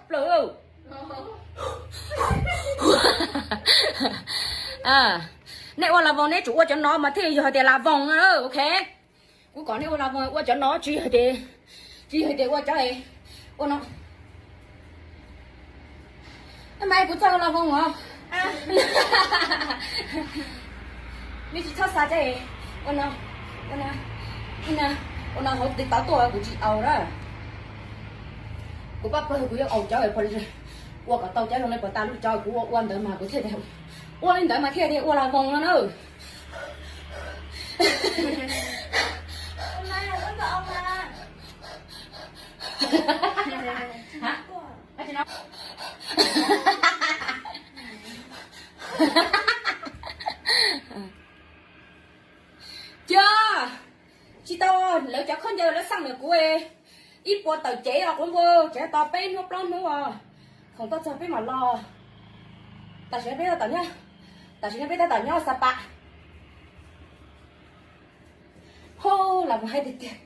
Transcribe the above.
plaws. Nej ua las voos nej tsum ua cov no mas thiaj yog hais tias las voos, ok. Kuv kom nej ua las voos ua cov no, tsis yog tias, tsis yog tias ua cov, ua no. Mas kuv txawj ua las voos os. Nej tsis txhob xav tias ua no, ua no, ua no hauv TikTok tuaj kuv tsis aus na. Kuv pab pawg kuv yuav aus cov, ua kom tau cov zoo li puas tas lub cov kuv ua ua ntawd mas kuv thiaj, ua li ntawd mas thiaj li ua las voos no na. Cia, tsis tau, lawv cov khaub ncaws lawv xaj ntawm kuv ib puas tawm cev os quv npua, tseem tos peb hnub plaub hnub os, khoom tuaj txog peb mam los. Tam sim no peb tab tom nyob, tam sim no peb tab tom nyob Xa Pas. Hos, las voos haib tiag tiag.